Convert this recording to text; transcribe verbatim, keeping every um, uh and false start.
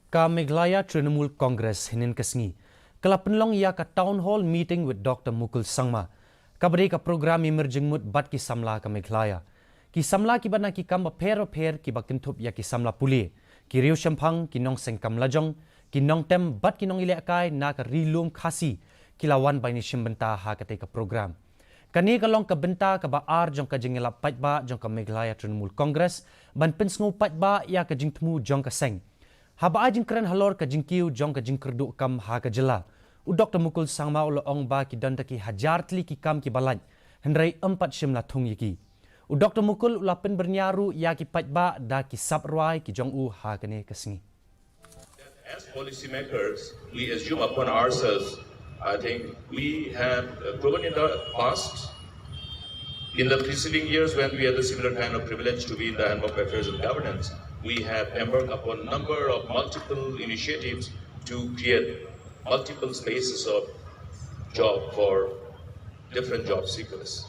Ka Meghalaya Trinamool Congress hynnin ka sngi ka la pynlong ïa ka Town Hall Meeting with Doctor Mukul Sangma, kaba dei ka program ïamir jingmut bad ki samla ka Meghalaya. Ki samla kiba na ki kam bapher bapher kiba kynthup ïa ki samla pule, ki riewshemphang, ki nongseng kam lajong, ki nongtem bad ki nongïalehkai na ka Ri Lum Khasi ki la wan ban ïashim bynta ha katei ka program. Kane ka long ka bynta kaba ar jong ka jingïalap paidbah jong ka Meghalaya Trinamool Congress ban pynsngew paidbah ïa ka jingthmu jong ka seng haba ai jingkren halor ka jingkiew jong ka jingkyrduh kam ha ka jylla. U Doctor Mukul Sangma u la ong ba ki don da ki hajar tylli ki kam kiba lait, hynrei ym pat shym la thung ïa ki. U Doctor Mukul u la pynbyrngia ruh ïa ki paidbah da ki sap rwai ki jong u ha kane ka sngi. As policymakers, we assume upon ourselves, I think we have uh, proven in the past, in the preceding years when we had the similar kind of privilege to be in the handbook affairs and governance, we have embarked upon a number of multiple initiatives to create multiple spaces of job for different job seekers.